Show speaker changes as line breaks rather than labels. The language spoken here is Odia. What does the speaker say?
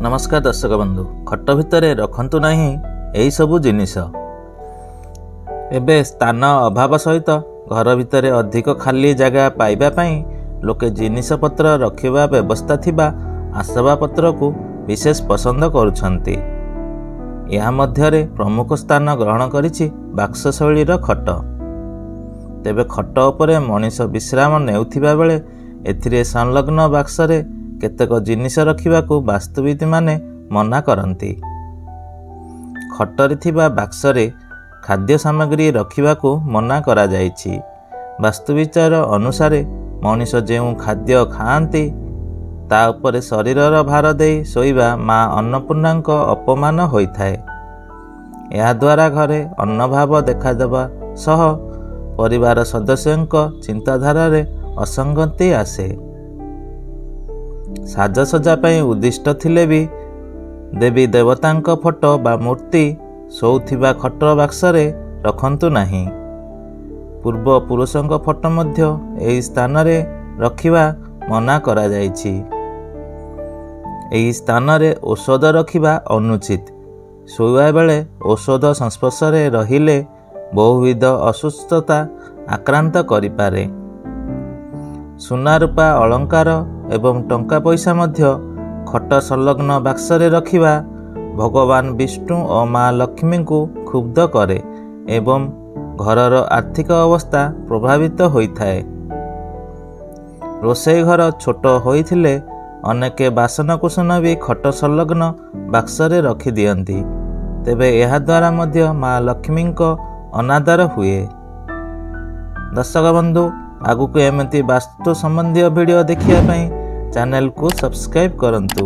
ନମସ୍କାର ଦର୍ଶକ ବନ୍ଧୁ, ଖଟ ଭିତରେ ରଖନ୍ତୁ ନାହିଁ ଏହିସବୁ ଜିନିଷ। ଏବେ ସ୍ଥାନ ଅଭାବ ସହିତ ଘର ଭିତରେ ଅଧିକ ଖାଲି ଜାଗା ପାଇବା ପାଇଁ ଲୋକେ ଜିନିଷପତ୍ର ରଖିବା ବ୍ୟବସ୍ଥା ଥିବା ଆସବାବପତ୍ରକୁ ବିଶେଷ ପସନ୍ଦ କରୁଛନ୍ତି। ଏହା ମଧ୍ୟରେ ପ୍ରମୁଖ ସ୍ଥାନ ଗ୍ରହଣ କରିଛି ବାକ୍ସ ଶୈଳୀର ଖଟ। ତେବେ ଖଟ ଉପରେ ମଣିଷ ବିଶ୍ରାମ ନେଉଥିବା ବେଳେ ଏଥିରେ ସଂଲଗ୍ନ ବାକ୍ସରେ କେତେକ ଜିନିଷ ରଖିବାକୁ ବାସ୍ତୁବିତ୍ମାନେ ମନା କରନ୍ତି। ଖଟରେ ଥିବା ବାକ୍ସରେ ଖାଦ୍ୟ ସାମଗ୍ରୀ ରଖିବାକୁ ମନା କରାଯାଇଛି। ବାସ୍ତୁବିଚାର ଅନୁସାରେ ମଣିଷ ଯେଉଁ ଖାଦ୍ୟ ଖାଆନ୍ତି ତା ଉପରେ ଶରୀରର ଭାର ଦେଇ ଶୋଇବା ମା ଅନ୍ନପୂର୍ଣ୍ଣାଙ୍କ ଅପମାନ ହୋଇଥାଏ। ଏହାଦ୍ୱାରା ଘରେ ଅନ୍ନଭାବ ଦେଖାଦେବା ସହ ପରିବାର ସଦସ୍ୟଙ୍କ ଚିନ୍ତାଧାରାରେ ଅସଙ୍ଗତି ଆସେ। ସାଜସଜ୍ଜା ପାଇଁ ଉଦ୍ଦିଷ୍ଟ ଥିଲେ ବି ଦେବୀ ଦେବତାଙ୍କ ଫଟୋ ବା ମୂର୍ତ୍ତି ଶୋଉଥିବା ଖଟ ବାକ୍ସରେ ରଖନ୍ତୁ ନାହିଁ। ପୂର୍ବ ପୁରୁଷଙ୍କ ଫଟୋ ମଧ୍ୟ ଏହି ସ୍ଥାନରେ ରଖିବା ମନା କରାଯାଇଛି। ଏହି ସ୍ଥାନରେ ଔଷଧ ରଖିବା ଅନୁଚିତ। ଶୋଇବା ବେଳେ ଔଷଧ ସଂସ୍ପର୍ଶରେ ରହିଲେ ବହୁବିଧ ଅସୁସ୍ଥତା ଆକ୍ରାନ୍ତ କରିପାରେ। ସୁନା ରୂପା ଅଳଙ୍କାର ଏବଂ ଟଙ୍କା ପଇସା ମଧ୍ୟ ଖଟ ସଂଲଗ୍ନ ବାକ୍ସରେ ରଖିବା ଭଗବାନ ବିଷ୍ଣୁ ଓ ମା ଲକ୍ଷ୍ମୀଙ୍କୁ କ୍ଷୁବ୍ଧ କରେ ଏବଂ ଘରର ଆର୍ଥିକ ଅବସ୍ଥା ପ୍ରଭାବିତ ହୋଇଥାଏ। ରୋଷେଇ ଘର ଛୋଟ ହୋଇଥିଲେ ଅନେକେ ବାସନକୁସନ ବି ଖଟ ସଂଲଗ୍ନ ବାକ୍ସରେ ରଖିଦିଅନ୍ତି। ତେବେ ଏହାଦ୍ୱାରା ମଧ୍ୟ ମା ଲକ୍ଷ୍ମୀଙ୍କ ଅନାଦର ହୁଏ। ଦର୍ଶକ ବନ୍ଧୁ, ଆଗକୁ ଏମିତି ବାସ୍ତୁ ସମ୍ବନ୍ଧୀୟ ଭିଡ଼ିଓ ଦେଖିବା ପାଇଁ ଚ୍ୟାନେଲକୁ ସବସ୍କ୍ରାଇବ୍ କରନ୍ତୁ।